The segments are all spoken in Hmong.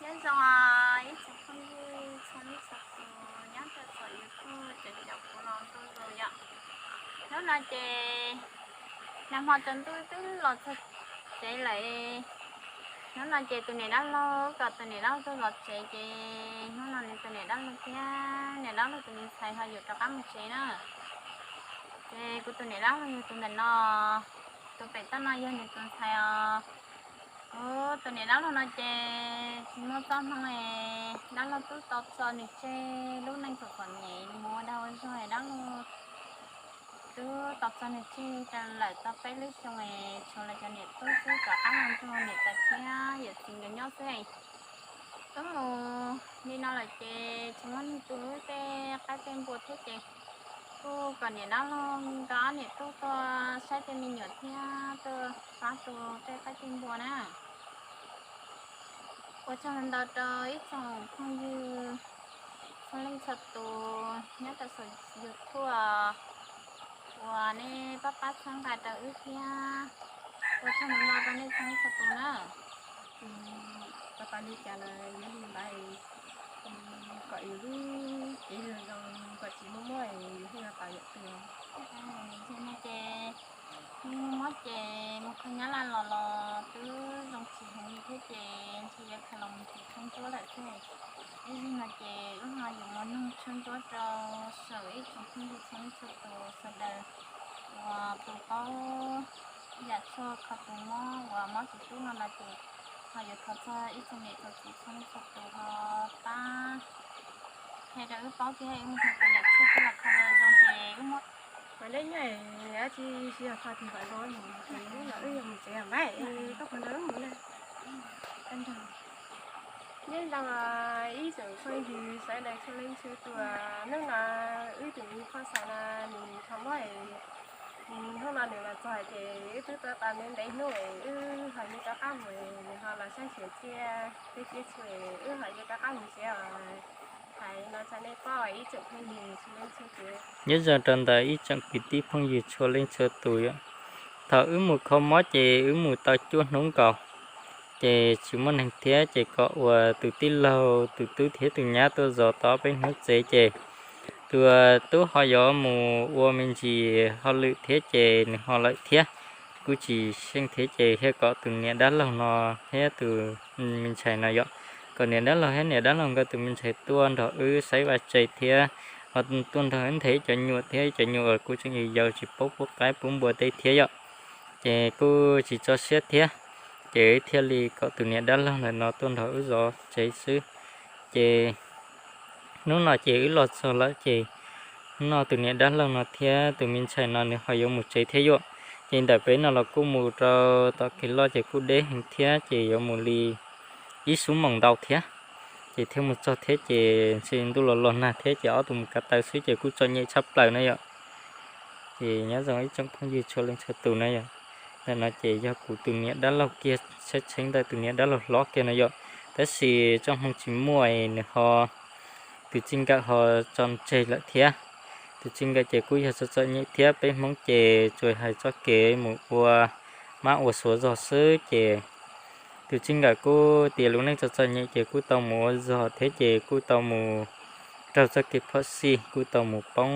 Nyob zoo ib tsoom phooj ywg txhua leej txhua tus nyob rau saum YouTube cov caum kuv los ntu zus yom. Hnub no ces nag hmo tsaus ntuj twb los txog tsev lawm. Hnub no ces tus niam dab laug kom tus niam dab laug tuaj zov tsev ces hnub no nws tus niam dab laug thiab niam dab laug tus me ntxhais ho yuav rov qab mus tsev na. Ces kuv tus niam dab laug yog tus ntawm no, tus pem toj no yog nws tus ntxhais os. Kuv tus niam dab laug no ces tsis muaj txoj hmoo es dab laug twb tau txo nws tseg lub neej txom txom nyem mus ua dag ua zog es dab laug twb tau txo nws tseg rau lawm tau peb lub xyoo es tshuav lawv cov niam tub xwb rov qab los nrog niam tais thiab yawm txiv nkawd nyob xwb. Twb mus li no lawm ces tsis muaj neeg tu wb tej qaib tej npua thiab ces kuj kom niam dab laug nkawd ob niam tub tuaj saib tej me nyuam thiab tuaj pab tu tej qaib tej npua na. Ua tsaug ntau rau ib tsoom phooj ywg txhua leej txhua tus nyob rau saum YouTube uas nej pab pab txhawb nqa rau wb thiab. Ua tsaug ntau rau nej txhua leej txhua tus na. Tau tas li cas los yuav li ntawd, kom yus lub cev zoo zoo, kom tsis muaj mob yus thiaj li tau yam twg. Ces no ces mob ces mus kho nyab laj los los twb zoo tsis heev li thiab ces ntshe yuav khaws los mus tsev tshaib ntsuab lawm xwb. Ib zaug no ces wb ho yuav mus nug tshaib ntsuab rau saum ib tsoom phooj ywg txhua leej txhua tus sawv daws uas tus paub yam tshuaj kho tus mob uas mob tsis tub no no ces ho yuav thov txog ib tsoom niam tsoom txiv txhua leej txhua tus ho pab qhia rau wb paub thiab wb mus kho yam tshuaj coj los kho zoo ces wb muab. Mas nej nyob dab tsi, tsis yog kho tus pam zoo, wb yog mus tsev mas koj puas nrog wb mus na? Nyob zoo ib tsoom phooj ywg sawv daws txhua leej txhua tus, hnub no wb tus me phauj Xais no nws kho mob, hnub no nws los txog ces wb twb tuaj tau ntev ntev hnub es wb ho yuav rov qab mus, nws ho los saib xyuas tsiaj peb teb txhua, wb ho yuav rov qab mus tsev os. Hais no rau nej paub ib tsoom phooj ywg txhua leej txhua tus. Nyob zoo rau ntawm ib tsoom kwv tij phooj ywg txhua leej txhua tus yom. Thaum wb mus kho mob ces wb mus tau cuaj hnub nkaus, ces tsis muaj neeg thiab ces kom uas tus tij laug tus tub thiab tus nyab tuaj zov tau peb hnub tsev ces tus tub ho yuav mus ua me ntsis hauj lwm thiab ces nws ho lawm thiab. Kuj tsis xyeej thiab ces thiaj kom tus niam dab laug no thiab tus me ntxhais no yom, kom niam dab laug thiab niam dab laug nkawd tus me ntxhais tuaj nrog wb saib vaj tse thiab ho tuaj nrog wb nthe cov nyuam thiab cov nyuam uas kuj tseem yau yau tsis paub pub qaib pub npua tej thiab yom. Ces kuj tsis tso siab thiab, ces wb thiaj li kom tus niam dab laug ntawm no tuaj nrog wb zov tsev xwb. Ces hnub no ces wb los txog lawm ces hnub no tus niam dab laug no thiab tus me ntxhais no nws ho yuav mus tsev thiab yom. Ces ntawm peb no los kuj mus rau tom kev loj ces kuj deb heev thiab ces yuav mus li ib xuab moos ntau thiab. Ces thiaj mus txog thiab ces ntshe ntuj los los nag thiab ces ob tug mus kav taw xwb ces kuj txom nyem tshaj plaws na yom. Ces nyob zoo ib tsoom phooj ywg txhua leej txhua tus na yom. Ntawm no ces yog kuv tus niam dab laug kiag, tsheb tsheb ntawm tus niam dab laug hlob kiag no yom. Tab sis tsob hmoo tsis muaj es nws ho, tus txij nkawm ho tso tseg lawm thiab. Tus txij nkawm ces kuj yog txom txom nyem thiab, peb Hmoob ces tsuas hais txoj kev mus ua mab ua suav zog xwb ces tus txij nkawm kuj tias lub neej txom txom nyem ces kuj tau mus ua zog thiab ces kuj tau mus raug txoj kev phom sij, kuj tau mus poob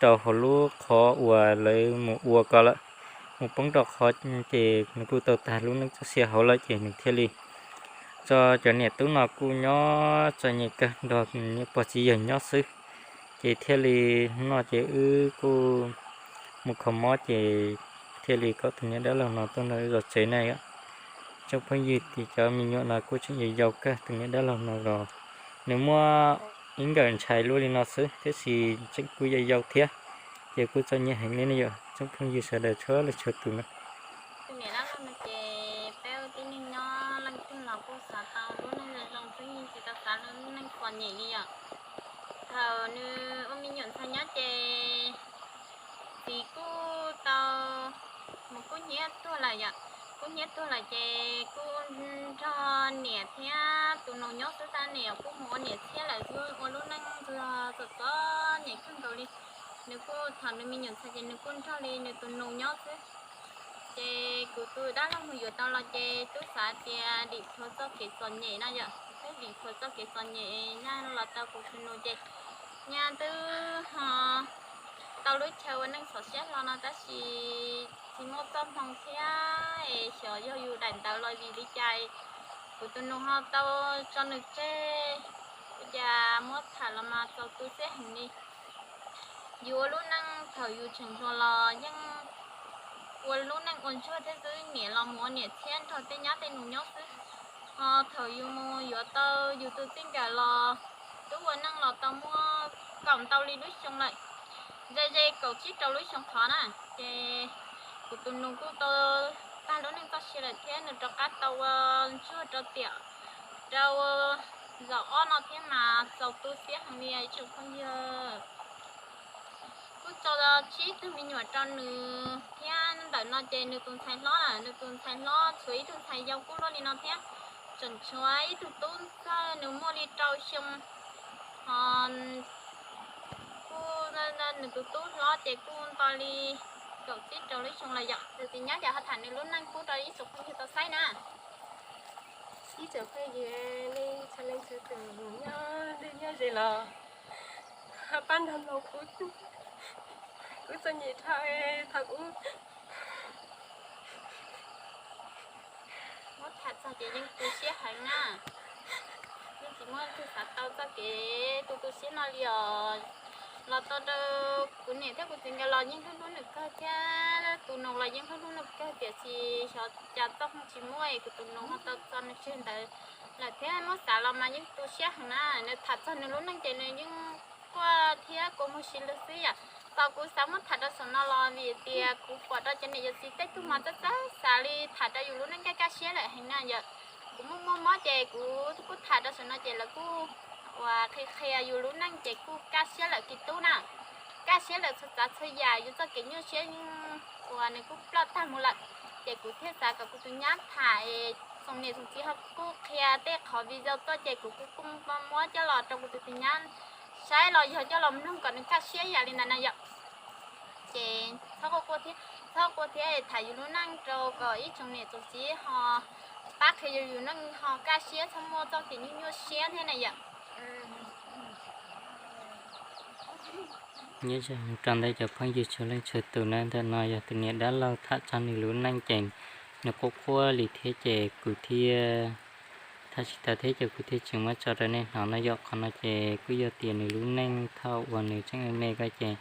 rau hauv lub qhov uas lawv mus ua ko lawm. Mus poob rau qhov ces nws kuj tau tag lub neej txoj sia hauv lawm ces nws thiaj li tso cov niam tub no kuj nyob txom nyem kawg nrog niam pog txiv yawg nyob xwb. Ces thiaj li hnub no ces wb kuj mus kho mob ces thiaj li kom tus niam dab laug no tuaj nrog wb zov tsev na yom. Tsoom phooj ywg, cov me nyuam no kuj tseem yau yau kawg, tus niam dab laug no los nws muaj ib nkawm ntxhais luaj li no xwb, tiam sis tseem kuj yau yau thiab, ces kuj txom nyem heev li ne yom tsoom phooj ywg sawv daws txhua leej txhua tus na. Tus niam dab laug no ces peb ua tib neeg nyob leej twg los kuj xav tau lub neej zoo zoo xwb, yeej tsis tau xav lub neej txom nyem li yom. Thaum nws ua me nyuam ntxhais nyob ces txiv kuj tau mus kub hnyiab tuag lawm yom. Kub hnyiab tuag lawm ces kuj nrog niam thiab tus nus nyob xwb, tab niam kuj mus ua niam tshiab lawm xwb, ua lub neej txom txom nyem kawg nkaus li. Nws kuj thaum nws me nyuam ntxhais ces nws kuj nrog li nws tus nus nyob xwb. Ces kuv tus dab laug mus yuav tau los ces twb xav tias dim thua txoj kev txom nyem no yom, twb dim thua txoj kev txom nyem nyaj los tau kuv tus nus ces nyaj twb ho tau lub chaw ua neej txhom siab hlo no tab sis tsis muaj txoj hmoo thiab es xyov yog yus daim ntawv los vim li cas kuv tus nus ho tau tso nws tseg. Ua cas muab tham los mas txaus tu siab heev li. Yus ua lub neej thaum yus tseem hluas los yeej ua lub neej ua ntsuag thiab xwb, niam los mus ua niam txhiab nrog tej nyab tej nus nyob xwb. Ho thaum yus mus yuav tau yus tus txij nkawm los twb ua neej los tau muaj kaum ntau li lub xyoo lawm, ze ze kaum tsib rau lub xyoo qhov na. Ces kuv tus nus kuj tau tag lub neej txoj sia lawm thiab nws rov qab tau ua ntsuag rau tiam rau zaum ob no thiab mas txaus tu siab heev li ib tsoom phooj ywg. Kuj tso tsib tug me nyuam rau nws thiab ntawm no ces nws tus ntxhais hlob, nws tus ntxhais hlob tshuav ib tug ntxhais yau kuj luaj li no thiab, tseem tshuav ib tug tub ntxawg nws muaj li rau xyoo, ho kuj nws tus tub hlob ces kuj nto li kaum tsib rau lub xyoo lawm yom. Tus txiv nyab ces ho tham nws lub neej pub rau ib tsoom phooj ywg tau saib na. Ib tsoom phooj ywg, nej txhua leej txhua tus nyob deb nyob ze los pab nrog mloog kuv, kuv txom nyem dhau thaum kuv muab tham txog ces yeej tu siab heev na. Yeej tsis muaj leej twg xav tau txoj kev tu tu siab no li os. Los tau rau kuv niam thiab kuv txiv nkawd los yeej hlub hlub nws kawg thiab, tus nus los yeej hlub hlub nws kawg tiam sis xyov cas txoj hmoo tsis muaj es kuv tus nus ho tau tso nws tseg ntawd lawm thiab. Muab xav los mas yeej tu siab heev na. Nws tham txog nws lub neej ces nws yeej quaj thiab kua muag si lug xwb yom. Thaum kuv xav muab tham rau saum no los vim tias kuv pom rau cov niam yawm txiv tej tug mas txawj txawj xav li tham rau yus lub neej kaj kaj siab lawm heev na yom. Kuv muaj muaj mob ces kuv kuj tham rau saum no ces lawv kuj uas qhia qhia yus lub neej ces kuj kaj siab lawm kis tub na. Kaj siab lawm txhua tsav txhua yam, yus txoj kev nyuaj siab uas nws kuj ploj tag mus lawm. Ces kuv thiaj xav kom kuv tus nyab tham es tsoom niam tsoom txiv ho kuj qhia tej qhov video tuaj ces kuv kuj muab coj los rau kuv tus txiv nyab saib los yog coj los mloog kom nws kaj siab yam li ntawd na yom. Ces txhob quaj thiab, txhob quaj thiab tham yus lub neej rau kom ib tsoom niam tsoom txiv ho pab qhia yus yus neej ho kaj siab txhob muaj txoj kev nyuaj nyuaj siab thiab na yom. Nyob zoo rau ntawm cov phooj ywg txhua leej txhua tus na, ntawm no yog tus niam dab laug tham txog nws lub neej ces nws quaj quaj li thiab ces kuv thiaj tham tsis tau thiab ces kuv thiaj tsis muab tso rau nej hnov no yom. Qhov no ces kuj yog tias nws lub neej thaum uas nws tseem me me ko ces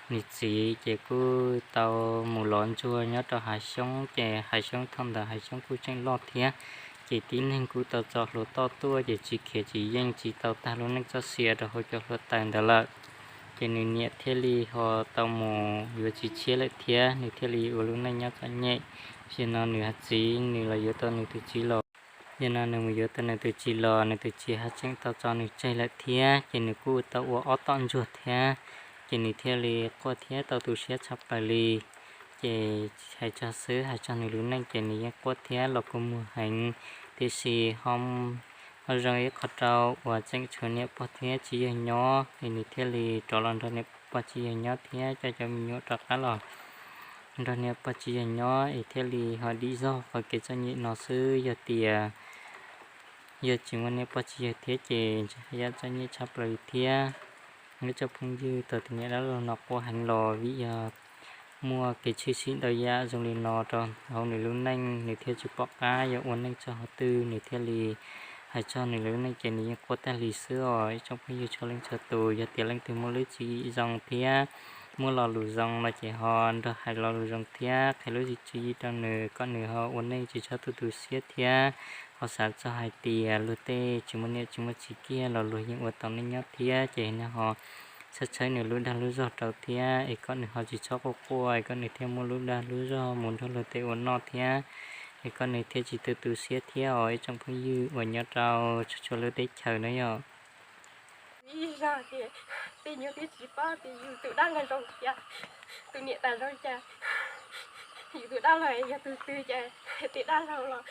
nws txiv ces kuj tau mus lov ntsuag nyob rau hav xyoob ces hav xyoob thaum ntawd hav xyoob kuj tseem loj thiab. Ces tib neeg kuj tau txo hlua toj tuaj ces tsis khiav tsis yeej tsis tau tag lub neej txoj sia rau hauv cov hlua taws ntawd lawm. Ces nws niam thiaj li ho tau mus yuav txiv tshiab lawm thiab nws thiaj li ua lub neej nyob txom nyem. Yog no nws txiv nws los yuav tau nws tus txiv los, yog no nws mus yuav tau nws tus txiv los nws tus txiv ho tseem tau tso nws tseg lawm thiab ces nws kuj tau ua ob tom ntsuag thiab. Ces nws thiaj li quaj thiab tau tu siab tshaj plaws li. Ces hais txog xwb, hais txog nws lub neej ces nws yeej quaj thiab los kua muag heev, tiam sis ho ho zoo ib qho rau uas tseem tshuav niam pog thiab txiv yawg nyob es nws thiaj li rov los nrog niam pog txiv yawg nyob thiab coj cov me nyuam rov qab los nrog niam pog txiv yawg nyob es thiaj li ho dim zog qhov kev txom nyem no xwb. Yog tias yog tsis muaj niam pog txiv yawg thiab ces ntshe yam txom nyem tshaj plaws li thiab. Ib tsoom phooj ywg, thaum tus niam dab laug no quaj heev los vim yog muaj kev tshwm sim ntau yam zoo li no rau hauv nws lub neej, nws thiaj tsis pom qab yuav ua neej txog qhov twg, nws thiaj li hais txog nws lub neej ces nws yeej quaj tag li xwb os. Ib tsoom phooj ywg txhua leej txhua tus, yog tias leej twg muaj lub tswv yim zoo thiab muaj lo lus zoo no ces ho nrog hais lo lus zoo thiab qhia lub tswv yim rau nws kom nws ho ua neej tsis txhob tu tu siab thiab ho xav txog hais tias luag tej tsis muaj niam tsis muaj txiv kiag los luag yeej ua tau neej nyob thiab. Ces nws ho txhawb txhawb nws lub dag lub zog rau thiab es kom nws ho tsis txhob quaj quaj es kom nws thiaj muaj lub dag lub zog mus nrog luag tej ua noj thiab, es kom nws thiaj tsis tu tu siab thiab os ib tsoom phooj ywg uas nyob rau txhua txhua lub teb chaws na yom. Ib zag tias tej nyuag twb tsis paub tias yus tus dab laug zoo cas, tus niam tais zoo cas, yus tus dab laug yog tus twg cas, tej dab laug los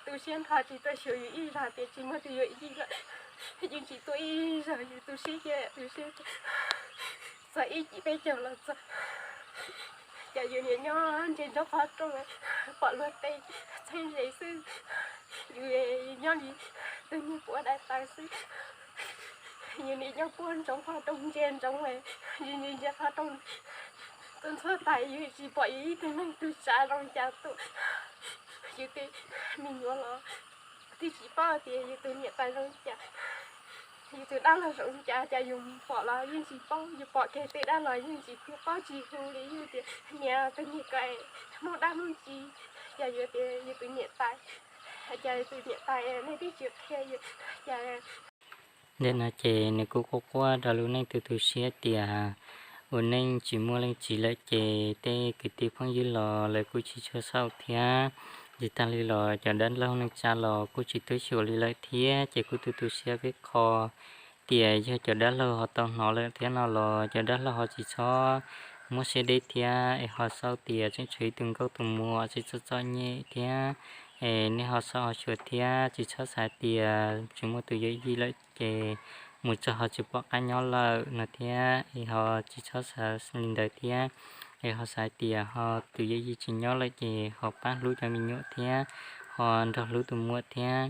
tu siab nrho tsis txawj xyuas yus ib zag tias tsis muaj tus yuav ib lawm, yeej tsis tuaj ib zag yus tu siab cia tu siab txog ib cim peb caug los txog. Yus niaj nyob ntsia ntsoov qhov rooj, pom luag tej txheeb ze xwb, yus nyob li tus niag puav dai taws xwb. Yus niaj nyob puag ntsoov qhov rooj ntsia ntsoov, yus ntsia ntsia qhov rooj tuaj ntxhuab tais, yus tsis pom yus ib tug neeg tug tsav zoo cas tuaj. Yus tus me nyuam los twb tsis paub tias yus tus niam tais zoo cas, yus tus dab laug zoo cas, cas yus pom los yeej tsis paub, yus pom kiag tus dab laug yeej tsis paub tsis hu li, yus tias niam tus niag ko Hmoob dab Hmoob tsi, cas yus tias yus tus niam tais, cas yus tus niam tais nej twb tsis qhia yus, cas Ntawm no ces nws kuj quaj quaj rau lub neej tu tu siab tias ua neej tsis muaj leej txiv lawm ces tej kwv tij phooj ywg los lawv kuj tsis tshua xauj thiab. Tsis tag li los cov dab laug neej tsa los kuj tsis tub xyuas li lawm thiab, ces kuj tu tu siab peb qho tias yog cov dab laug ho tau hnov lawm thiab no los cov dab laug ho tsis txhob muab siab deb thiab, es ho xauj tias tseem tshuav ib tug nkauj tus muam tsis txom txom nyem thiab, es nej ho xauj ho xyuas thiab, tsis txhob xav tias tsis muaj tus yooj yim lawm ces mus txog ho tsis pom qab nyob lawm no thiab, es ho tsis txhob xav li ntawd thiab. Es ho xav tias ho tus yooj yim tsis nyob lawm ces ho pab hlub cov me nyuam thiab, ho nrog hlub tus muam thiab,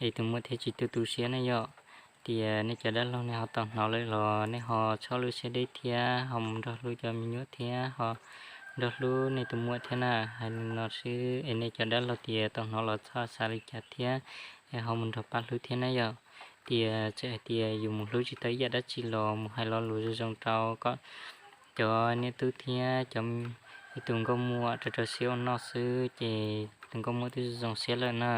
es tus muam thiaj tsis tu tu siab na yom. Tias nej cov dab laug nej ho tau hnov lawm los nej ho txhob lub siab deb thiab, ho mus nrog hlub cov me nyuam thiab, ho nrog hlub nej tus muam thiab na. Hais li no xwb es nej cov dab laug tias tau hnov los txhob xav li cas thiab, es ho mus nrog pab hlub thiab na yom. Tias txawm hais tias yus mus hlub tsis tau ib yam dab tsi los mus hais lo lus zoo zoo rau kom cov niam tub thiab cov, tus nkauj muam rau rau siab ua noj xwb ces tus nkauj muam twb zoo siab lawm na.